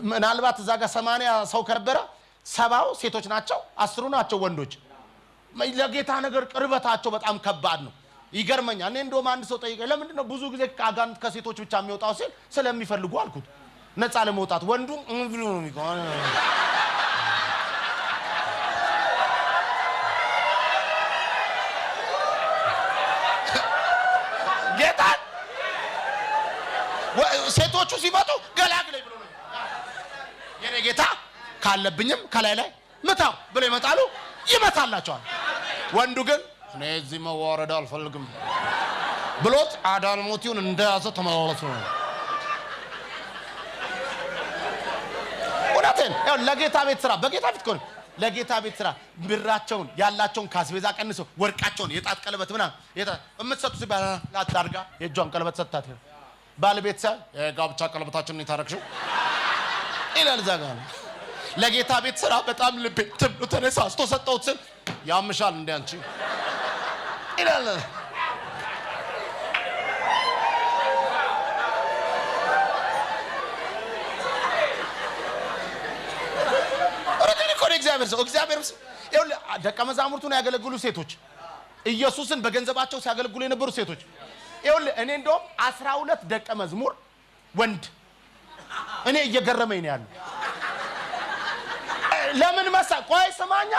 ምናልባት እዛ ጋር 80 ሰው ከነበረ 70ው ሴቶች ናቸው፣ 10ሩ ናቸው ወንዶች። ለጌታ ነገር ቅርበታቸው በጣም ከባድ ነው። ይገርመኛል። እኔ እንደውም አንድ ሰው ጠይቀኝ ለምንድን ነው ብዙ ጊዜ አጋንንት ከሴቶች ብቻ የሚወጣው ሲል ስለሚፈልጉ አልኩት። ነፃ ለመውጣት ወንዱ ብሎ ነው የሚቆመው። ጌታን ሴቶቹ ሲመጡ ገላግለኝ ብሎ ነው የኔ ጌታ ካለብኝም ከላይ ላይ ምታው ብሎ ይመጣሉ፣ ይመታላቸዋል። ወንዱ ግን እኔ እዚህ መዋረድ አልፈልግም ብሎት አዳልሞቲውን እንደያዘ ተመላለሱ ነው። እውነቴን ያው ለጌታ ቤት ስራ በጌታ ፊት እኮ ነው። ለጌታ ቤት ስራ ብራቸውን ያላቸውን ካስቤዛ ቀንሰው ወርቃቸውን የጣት ቀለበት ምናምን የምትሰጡ ሲባል ላታርጋ የእጇን ቀለበት ሰጥታት ይሄ ባለቤት ሳይሆን የጋብቻ ቀለበታችንን የታረግሽው ይላል። እዛ ጋር ለጌታ ቤት ስራ በጣም ልቤ ትብሎ ተነሳስቶ ሰጠሁት ስል ያምሻል እንደ አንቺ ይላል። እውነቴን እኮ ነው። እግዚአብሔር ሰው እግዚአብሔር ይኸውልህ፣ ደቀ መዛሙርቱን ያገለግሉ ሴቶች፣ ኢየሱስን በገንዘባቸው ሲያገለግሉ የነበሩ ሴቶች። ይኸውልህ እኔ እንደውም 12 ደቀ መዝሙር ወንድ እኔ እየገረመኝ ነው ያለው። ለምን መሳ ቆይ ስማኛ።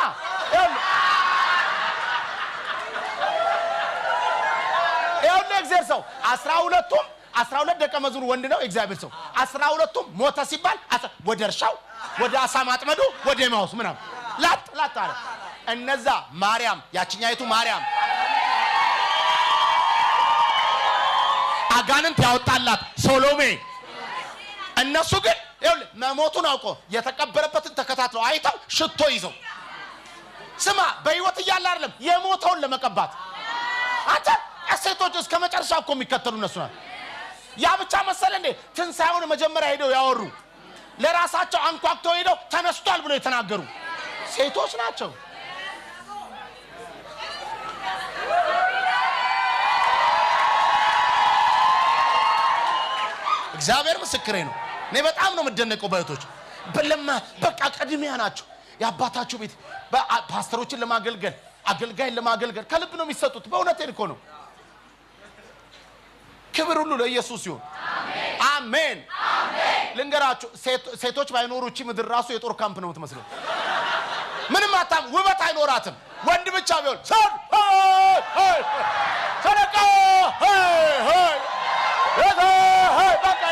ይኸውልህ እግዚአብሔር ሰው 12ቱም 12 ደቀ መዝሙር ወንድ ነው። እግዚአብሔር ሰው 12ቱም ሞተ ሲባል ወደ እርሻው ወደ አሳ ማጥመዱ ወደ ኤማሁስ ምናምን ላጥ ላጥ አለ። እነዛ ማርያም ያችኛይቱ ማርያም አጋንንት ያወጣላት ሶሎሜ፣ እነሱ ግን ይኸውልህ መሞቱን አውቆ የተቀበረበትን ተከታትለው አይተው ሽቶ ይዘው ስማ፣ በህይወት እያለ አይደለም የሞተውን ለመቀባት። አንተ ሴቶች እስከ መጨረሻ እኮ የሚከተሉ እነሱ ናቸው። ያ ብቻ መሰለ እንዴ? ትንሣኤውን መጀመሪያ ሄደው ያወሩ ለራሳቸው አንኳኩተው ሄደው ተነስቷል ብሎ የተናገሩ ሴቶች ናቸው። እግዚአብሔር ምስክሬ ነው። እኔ በጣም ነው የምደነቀው በእህቶች በለማ በቃ ቅድሚያ ናቸው። የአባታቸው ቤት ፓስተሮችን ለማገልገል አገልጋይን ለማገልገል ከልብ ነው የሚሰጡት። በእውነቴን እኮ ነው። ክብር ሁሉ ለኢየሱስ ይሁን። አሜን። ልንገራችሁ፣ ሴቶች ባይኖሩ እቺ ምድር ራሱ የጦር ካምፕ ነው የምትመስለው። ምንም አታም ውበት አይኖራትም። ወንድ ብቻ ቢሆን ሰደቃ በቃ።